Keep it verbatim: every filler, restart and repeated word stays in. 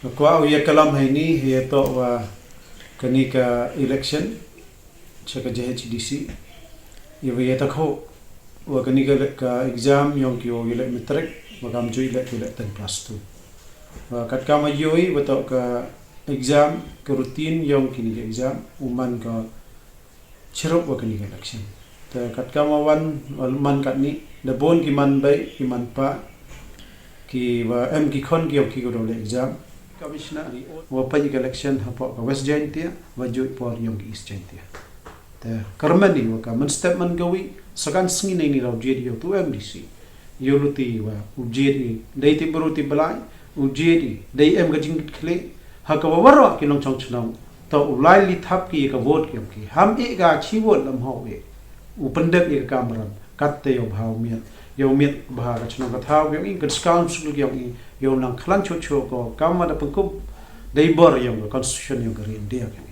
Kwah u ya kalam heini, ya toh wa kani ka election cha ka J H A D C, ya wa ya takho wa kani ka, ka exam yong ki wa ya leh matric, wa kam ju ya leh, ya leh ten plus two. Wa kat kam wa yoh i, wa toh ka exam, ka routine yong kini ka exam, u man ka chirup wa kani ka election. Te kat kam wa wan, wa man katni, da bun ki man bei, ki man pa, ki wa em ki khon ki yong ki ko da leh exam. Commissioner wa peit ka election hapoh ka West Jaintia, wa ju i por yong ka East Jaintia. Te kyrmen i wa ka mynstep man ka wi, sa kan sngi nei ni raw jied yow tu M D C. Yow luti wa u jied i dei ti bru ti blai, u jied i dei em ka jingkit khlieh, ha ka wa waroh ki nongchong chnong, toh u lai li thap ki ya ka vote ki yong ki. Ham i ka chi vote lam hau i. U pyndep i ka kamram, kat te yow bha u miat. Yow miat bha ka chnong ka thaw ki yong i, ka council ki yong i, yow nang khlan chuh chuh ko, kam wa da pynkup dei bor yong ka constitution yong ka ri India ki yong i.